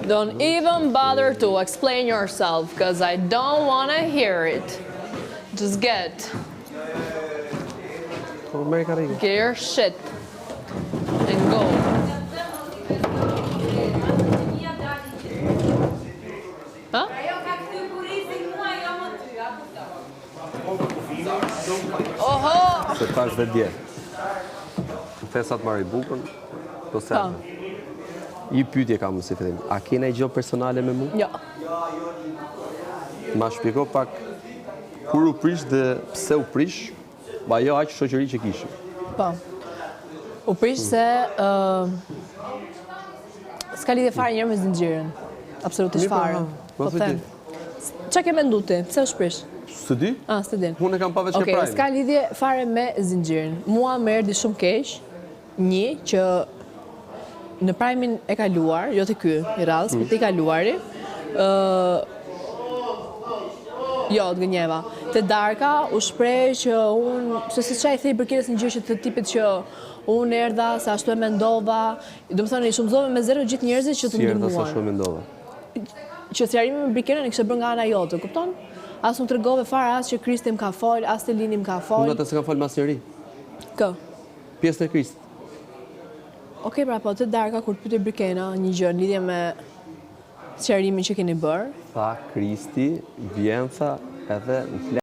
Don't even bother to explain yourself, cause I don't wanna hear it. Just get. Po merr karrigen. Get your shit and go. Ha? Ajo ka kthy kurrizin mua, jo më ty, a kupton? Oho! Se tash dhe dje. Më the sa të marrë bukën, po se. Po. Një pyetje kam si fillim. A ke ndonjë gjë personale me mu? Jo. Ma shpjego pak kur u prish dhe pse u prish, ba jo aq shoqëri që kishim. Po. U prish se ë s'ka lidhje fare njëherë me zinxhirin. Absolutisht Mirë, po, fare. ha, Po po thuj them. ti. Çka ke mendu ti? Pse është prish? S'e di? Ah, s'e din. Unë e kam pa veç ke Okej, prime. s'ka lidhje fare me zinxhirin. Mua më erdhi shumë keq, një që në prime e kaluar, jo te ky i radhës, mm. te i kaluari, ë Jo, të gënjeva. Te darka u shpreh që unë, se si ça i the Briketës një gjë që të tipit që unë erdha, se ashtu e mendova, do më thënë, i shumëzove me zero gjithë njerëzit që të Si erdha sa ndihmuan. ashtu e mendova. Që sqarimi me Briketën e kishe bërë nga ana jote, kupton? As nuk tregove fare as që Kristi më ka fol, as Telini më ka fol. Unë atë s'e kam fol me asnjëri. Kë? Pjesën e Kristit. Okej, pra po, te darka kur të pyeti Brikena një gjë në lidhje me sqarimin që keni bërë. Tha Kristi, vjen tha edhe në fle.